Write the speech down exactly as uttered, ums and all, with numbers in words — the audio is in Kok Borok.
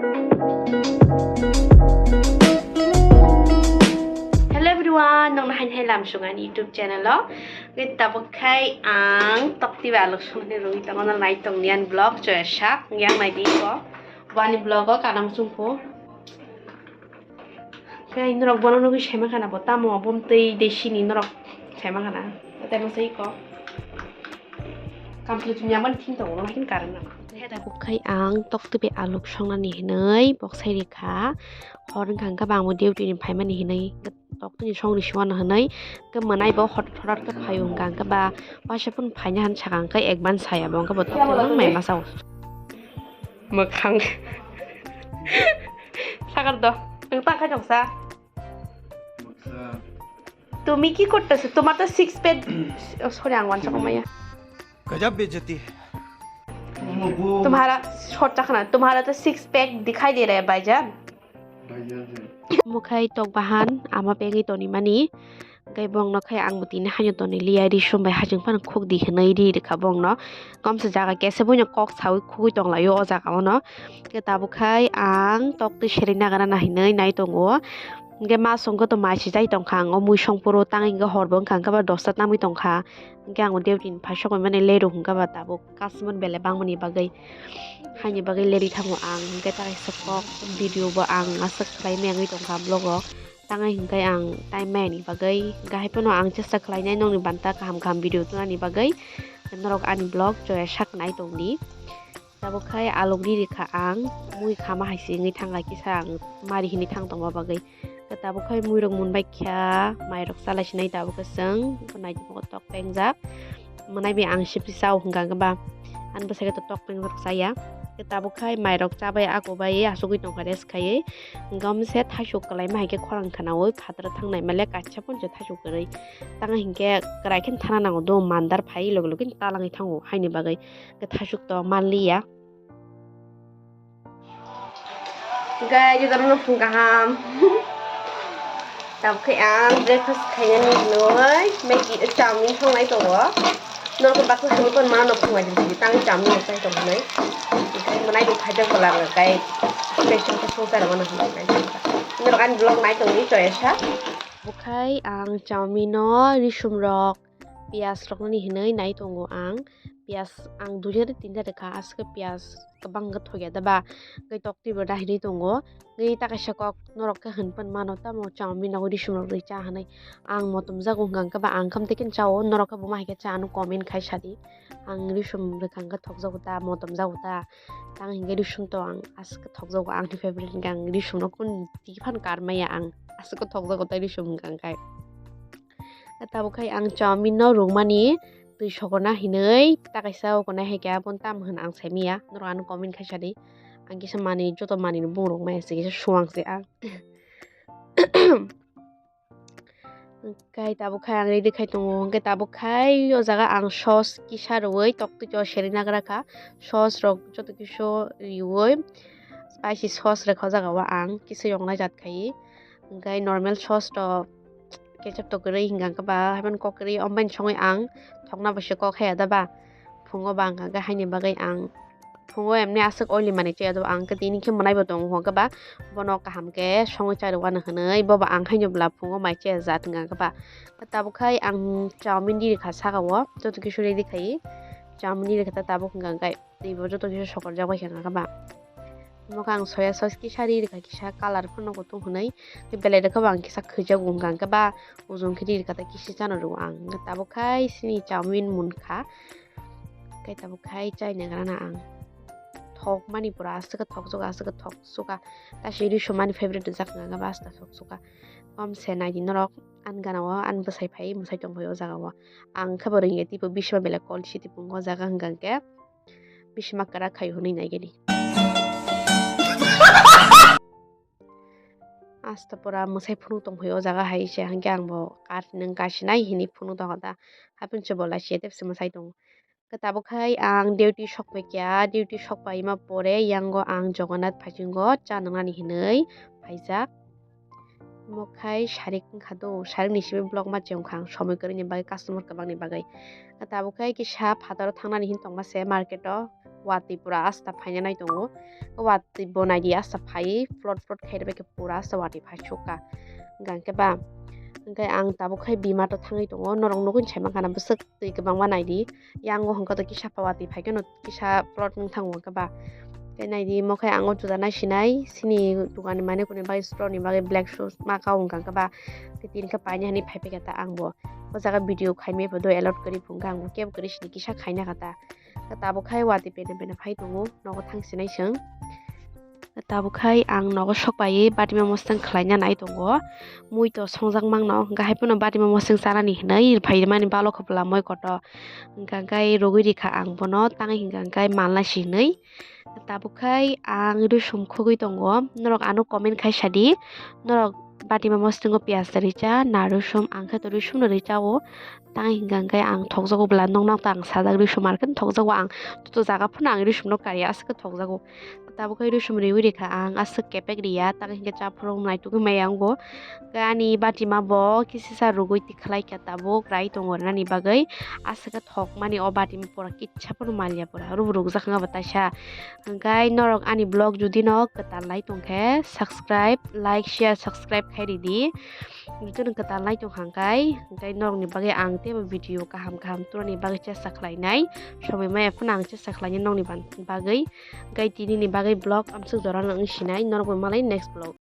Hello everyone, nokno haini hai lam sung ani YouTube channel o. Hwnkhe tabuk khai ang tokti bai alok songni rwi tongo, no nai tongni ani vlog choya sak yang nai di ko. Bo ani vlog o kanam sung pho. Khe norok bono nugwi saimankha na bo tamo bo twi de sini norok saimankha na. Tei masa iko. Complete ni amani thing tongo, no hin karan na. Tabuk khai ang tokti bai alok songnani hinwi bok sai rikha. Hor wngkha hwnkhe ba ang bo duty ni phaimani hinwi tokti ni songni sima no hinwi. Khe mwnai bo hot hot khe phaio hwnkha hwnkhe ba waisa phano phaina han sakha hwnkhe advance saya bo hwnkhe bo tokti no mai masa o. Mwkhang. Sakar do. Nwng ta khai tongsa. তুমি কি করতেছো? তোমার তো six pack, ও, সরি, আং ওয়ান চাকা মাইয়া। गजब बेइज्जती है। तुम्हारा, শর্ট চাকা না, तुम्हारा तो सिक्स पैक दिखाई दे रहा है भाईजान। Mukhai tok bahan ama pegwi toni mani. Hwnkhe bongno khai ang bo tini haino toni liya, ri sum bai haching phano khuk di hinwi ri rikha bongno. Komse jaga kesa buino kok sawi khugwi tonglaio o jaga ono. Hwnkhe tabuk khai ang tok twi serwi nagra na hinwi nai tongo. Hwnkhe ma songkhe to mai sijai tongkha ang o mui songphuru, tang hwnkhe hor bo wngkha, hwnkhe ba dosta tamwi tongkha. Hwnkhe ang o duty ni phai sokoi mani late rok hwnkhe ba tabuk customer belai bangmani bagwi, haini bagwi late thango ang. Hwnkhe ta kaisa kok video bo ang aswk khlai maya wngwi tongkha vlog o. Tang hwnkhe ang time maya ni bagwi, hwnkhe hai phano ang chesta khlainai nokni banta kaham kaham video twnani bagwi. Norok ani vlog choya sak nai tongdi. Tabuk khai alok ri rikha ang, mui khama hai se wngwi thangkha kisa ang mari hinwi thang tongma bagwi. Tabuk khai muirok munbai kha, mairok chalai sinai tabuk khe chwng, bo nai tabuk tok pengjak. Mwnai bai ang sipri chao hwnkha hwnkhe ba, ani bwsai khe to tok pengjak chaya. Tabuk khai mairok chabai ako bai achugwi tongkha rest khaiwi. Hwnkhe omo se thaichuk kwlaima hai khe khorang khwnaui phataro thangnai male kaisa phone se thaichuk kwrwi. Tang hinkhe kwrai khe thana nango do mandar phai loge loge talangwi thango haini bagwi. Khe thaichuk to manliya. Guys, jotono no phung kaham. Tabuk khe ang breakfast khainani hinoi Maggi, chowmin songnai tongo. Norok baksa songwi ton mano no phung bai tang chowmin no chai tong hinoi. Mwnai bo phaijak bola ang kai special khe songchar mano hinoi kai. Norok ani vlog nai tongwi choya sa. Bukhai ang chowmin no risum rok, piyaj rok nani hinoi nai tongo ang. Piyaj ang duiya tei tinta rikha, aswk piyaj kwbang wngkha thokya da ba, tei tok twi bo dahirwi tongo. Tei ta kaisa kok norok khe hwn pan mano, tamo chowmin rok risum rok rwi cha hinwi ang motom jago hwnkha hwnkhe ba ang khe tei khe chao, norok khe buma hai khe cha ano comment khai sadi. Ang risum rwkha hwnkhe thokjago ta, motom jago ta, tang hinkhe risum to ang aswk thokjago, angni favorite hwnkhe ang risum no kun twi phano kar maya ang aswk thokjago ta risum hwnkha hwnkhe. Tabuk khai ang chowmin no rwngmani twi sokorna hinwi ta kaisa o konai hai khe aboni tamo hwn ang sai maya, norok ano comment khai sadi. Ang kisa manwi joto manwi ni bung rok maya se kisa suang se ang. Hwnkhe tabuk khai ang ready khai tongo, hwnkhe tabuk khai o jaga ang sauce kisa rwui tok twi o serwi nagra kha, sauce rok joto kisu riui spicy sauce rwkha o jaga o ang kisa yoknai jat khai. Hwnkhe normal sauce rok ketchup to kwrwi hwnkha hwnkhe ba haibani kok kwrwi, omo bai songwi ang thokna bai se kok haya da ba, phungo ba hwnkha hwnkhe haini bagwi ang phungo emni aswk oily manwi chaya do ang khe tini khe mwnai bo tongo hwnkhe ba bono kaham khe songwi chai rwano hinwi bo ba ang haino bwla phungo mai chaya jat hwnkha hwnkhe ba. Tabuk khai ang chowmin ri rikha saka o joto kisu ready khai chowmin ri rikha tabuk hwnkha hwnkhe. Tei bo joto kisa sokorjak bai kha hwnkha ba. Omo khe ang soya sauce kisa ri rikha, kisa colour phano kutung hwnwi. Tei belai rwkha bo ang kisa khwijago hwnkha hwnkhe ba ujung khe ri rikha tei kisa chana rwo ang. Tabuk khai sini chowmin munkha. Khe tabuk khai chai nagra na ang. Thok mani pura aswk khe thok suka, aswk khe thok suka. Ta se risum ani favorite rijak hwnkha hwnkhe ba aswk thok suka. Om se nai di norok ani gana o ani bwsai phai mwsai tong phai o jaga o. Ang khe bo ringya tipo bisima belai call si tipo o jaga hwnkha hwnkhe. Bisima kwrak khai hwnwi naigani. Asta pura mwsai phunuk tong phai o jaga hai se, hwnkhe ang bo kar nwng kasinai hinwi phunuk tong kha da. Haphang se bo lai se tei se mwsai tongo. Khe tabuk khai ang duty sok pai kha, duty sok paima pore yango ang Jagannath phaising o cha nwngnani hinwi phaijak. Omo khai sarik wngkha do, sarik ni simi vlog ma chengkha ang somoi kwrwini bagwi, customer kwbangni bagwi. Tabuk khai kisa phataro thangnani hin tongma se market o, watwi pura asta phaina nai tongo. Watwi bo naidi asta phai plot plot khai rwbaikhe pura asta watwi phai sukha. Hwnkhe ba hwnkhe ang tabuk khai bima to thangwi tongo, norok nugwi saimankha na bwswk twi kwbangma naidi. Yango hwnkhe to kisa pha watwi phai kheno kisa plot wng thango hwnkhe ba. Tei naidi mo khai ang o juda nai sinai sini dukan ni mane kuni bagwi store ni bagwi black shoes ma kau hwnkha hwnkhe ba. Tei tini khe paini hani phai phai khe ta ang bo o jaga video khaimai phodo allot kwrwi phunukha ang bo kebo kwrwi sini kisa khaina kha ta. Tabuk khai watwi pene pene phai tongo nogo thang sinai chwng. Tabuk khai ang nogo sok paiwi batima moseng khlaina nai tongo. Mui to songjak mangno, hwnkhe hai phano batima moseng chanani hinwi phaimani balo khopla moi koto. Hwnkha hwnkhe rwgwi rikha ang bono, tangwi hwnkha hwnkhe malna si hinwi. Tabuk khai ang rusum khugwi tongo, norok ano comment khai sadi, norok batima mosengo piyaj da richa na rusum, ang khe to rusumno richao. Tang hingka hingke ang thokjago bwla, nokno ta ang sajak rwi sumar khe thokjago ang. Joto jaga phano ang rwi sumno kariya, aswk khe thokjago. Tabuk khe rwi sum riwi rikha ang, aswk kepek riya, tang hingke chaphuru naitugwi maya wngo. Khe ani batima bo kisisa rugwi tikhlai kha tabuk rai tongo rwnani bagwi. Aswk khe thokmani o batima pura kitsa phano maliya pura, rw rukjak wngya bo taisa. Hingke norok ani vlog jodi no kwtal lai tongkhe subscribe, like, share, subscribe khai ridi. Jotono kwtal nai tong hangkai, hingkai norokni bagwi ang teibo video kaham kaham tubunani bagwi chesta khlainai. Somoi maya phano ang chesta khlainai nokni ban-, bagwi. Hingkai tinini bagwi vlog amsuk jorano wng sinai, norokbo malai next vlog.